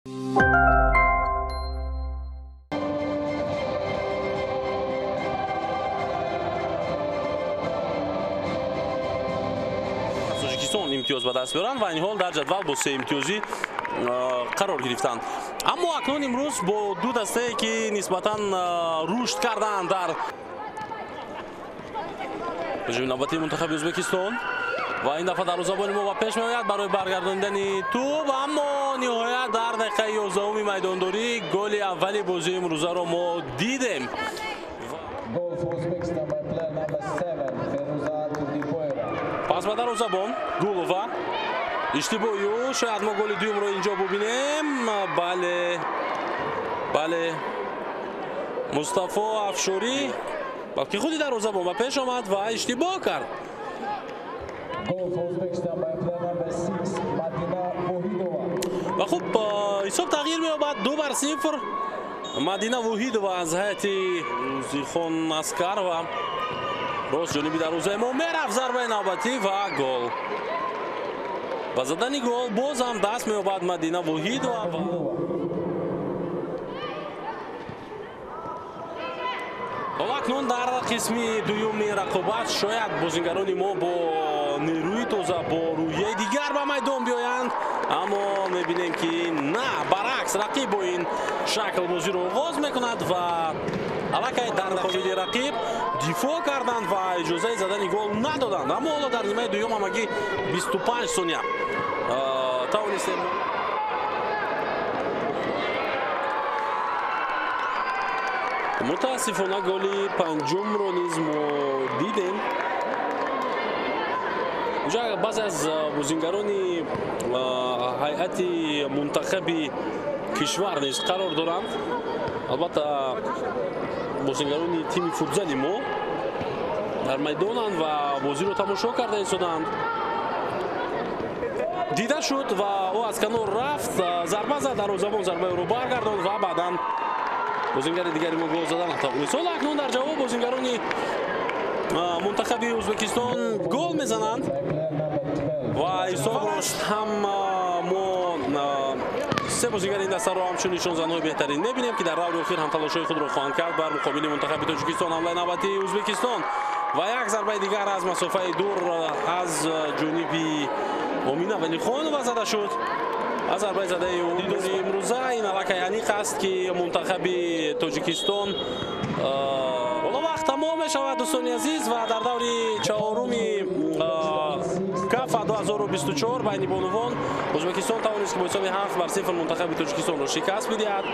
Тоҷикистон имтиёз ба даст биёранд ва ин ҳол дар ҷадвал бо 3 имтиёзӣ қарор гирифтанд. Аммо акнун имрӯз бо ду дастае ки нисбатан рушд карданд дар ҳуҷуми навбатии мунтахаби Ӯзбекистон ва ин дафъа дарвозабони мо ба пеш меояд барои баргардондани тӯб, аммо ниҳоят дар дақиқаи 11-уми майдондорӣ голи аввали бозии имрӯзаро мо дидем. Пас ба дарвозабон Гулова иштибоҳи ӯ, шояд мо голи дуюмро инҷо бубинем. Бале, бале, Мустафо Афшорӣ балки худи дарвозабон ба пеш омад ва иштибоҳ кард. Ва хуб, ҳисоб тағйир меёбад 2-0. Мадина Воҳидова аз ҳайати Рӯзихон Аскарова рост ҷониби дарвозаи мо мерафт, зарбаи навбатӣ ва гол. Ба задани гол боз ҳам даст меёбад Мадина Воҳидова. Ҳоло акнун дар қисми дуюми рақобат шояд бозингарони мо бо нерӯи тоза, бо рӯҳияи дигар ба майдон биёянд, аммо мебинем ки на, баръакс рақиб бо ин шакл бозиро оғоз мекунад ва аллакай дар муқобили рақиб дифоъ карданд ва иҷозаи задани гол надоданд. Аммо ҳоло дар нимаи дуюм ҳамагӣ 25 сония тавонистем. Мутаассифона голи панҷумро низ мо дидем. Инҷо баъзе аз бозингарони ҳайати мунтахаби кишвар низ қарор доранд. Албатта бозингарони тими футзали мо дар майдонанд ва бозиро тамошо карда истоданд. Дида шуд ва ӯ аз канор рафт, зарба зад, дарвозабон зарбаи ӯро баргардонд ва баъдан бозингари дигари мо гол задан натавонист. Ҳоло акнун дар ҷавоб бозингарони мунтахаби Ӯзбекистон гол мезананд ва ҳисобро ҳам мо се бозингари ин дастаро ҳамчун нишонзанҳои беҳтарин мебинем ки дар даври охир ҳам талошҳои худро хоҳанд кард бар муқобили мунтахаби Тоҷикистон. Ҳамлаи навбатии Ӯзбекистон ва як зарбаи дигар аз масофаи дур аз ҷониби Омина Валихонова зада шуд. Аз зарбаи задаи ӯ дидори имрӯза ин аллакай аниқ аст ки мунтахаби Тоҷикистон ҳоло вақт тамом мешавад, дӯстони азиз, ва дар даври чаҳоруми КАФА 2024 байни бонувон Ӯзбекистон тавонист ки бо ҳисоби 7-0 мунтахаби Тоҷикистонро шикаст бидиҳад.